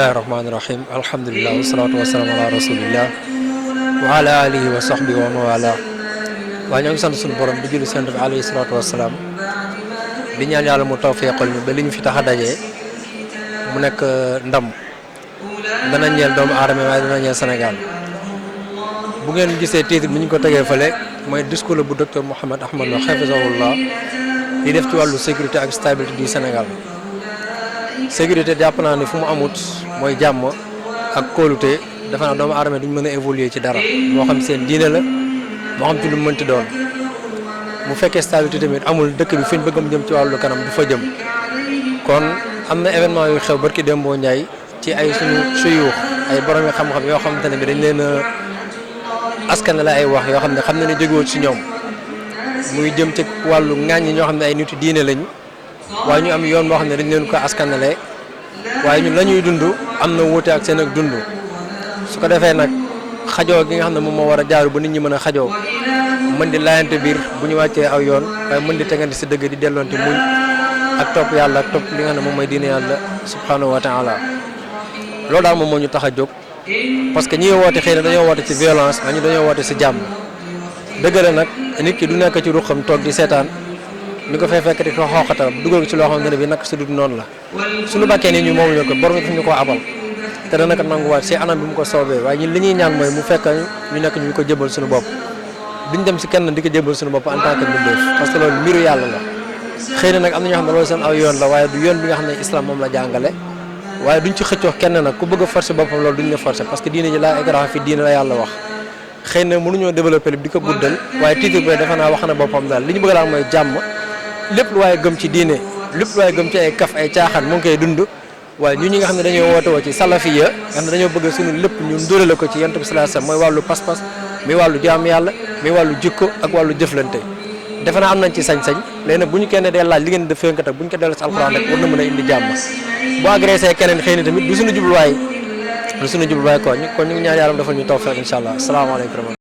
Bismillahirrahmanirrahim. Alhamdulillah wassalatu wassalamu ala rasulillah wa ala alihi wa sahbihi wa mawala. Waa ñoo ngi sant suñu borom di julli sant bi alayhi salatu wassalam di ñaan yàlla mu tawfiqal ñu ba li ñu fi tax a dajee mu nekk ndam dana ñeel doomu aadama waaye dana ñeel Sénégal. Bu ngeen gisee titre bi ñu ko tegee fële mooy discours bu docteur Mouhamed Ahmad Lo hafizahullah di def ci wàllu sécurité ak stabilité du Sénégal. Sécurité jàpp naa ne fu mu amut mooy jàmm ak kóolute dafa naa doomu aadama duñ mën a évoluer ci dara moo xam seen diine la moo xam ci lu mu mënti doon mu fekkee stabilité tamit amul dëkk bi fi ñu bëgg mu jëm ci wàllu kanam du fa jëm. Kon am na événement yu xew barki Dembo Ndiaye ci ay suñu suyuux ay borom yi xam-xam yoo xamante ne bi dañ leen a askan la ay wax yoo xam ne jógewut ci ñoom muy jëm ci wàllu ŋàññi ñoo xam ne ay nitu diine lañu. waaye ñu am yoon boo xam ne dañ leen ko askanale waaye ñun la ñuy dund am na wuute ak seen ak dund su ko defee nag xajoo gi nga xam ne moom moo war a jaaru ba nit ñi mën a xajoo mën di laayante biir bu ñu wàccee aw yoon waaye mën di tegante si dëgg di delloonte muñ ak topp yàlla ak topp li nga xam ne moom mooy diine yàlla subhanahu wa taala loolu daal moom moo ñu tax a jóg parce que ñi woote xëy na dañoo woote ci violence ñu dañoo woote si jàmm dëgg la nag nit ki du nekk ci ruqam toog di seetaan ni ko fay fekk di ko xooxatal dugal ci loo xamante ne bi nag su dul noonu la suñu bàkkee nii ñu moom ñu ko borom daf ñu ko abal te dana ko nanguwaat si anam bi mu ko soobee waaye ñun li ñuy ñaan mooy mu fekk ñu nekk ñu ko jëbal suñu bopp duñ dem si kenn di ko jëbal suñu bopp en tant que mbindeef parce que loolu mbiru yàlla la xëy na nag am na ñoo xam ne loolu seen aw yoon la waaye du yoon bi nga xam ne islam moom la jàngale waaye duñ ci xëccoo kenn nag ku bëgg a forcer boppam loolu duñ la forcer parce que diine ji laa ikraha fi diine la yàlla wax xëy na mënuñoo développer di ko guddal waaye titre bi defe naa wax na boppam daal li ñu bëgg daal mooy jàmm lépp lu waaye gëm ci diine lépp lu waaye gëm ci ay kaf ay caaxaan mu ngi koy dund waaye ñi nga xam ne dañoo woote woo ci salafiya nga xam ne dañoo bëgg suñu lépp ñu ndóolale ko ci yonent bi sallallahu alayhi wasallam mooy wàllu pas-pas muy wàllu jaam yàlla muy wàllu jikko ak wàllu jëflante defe naa am nañ ci sañ-sañ léegi nag bu ñu kenn dee laaj li ngeen def fenk tak bu ñu ko delloo si alxuraan rek war na mën a indi jàmm bu agressé keneen xëy na tamit du suñu jubluwaay ko kon ñu ngi ñaan yàlla defal ñu tawfiq inshallah asalaamaaleykum.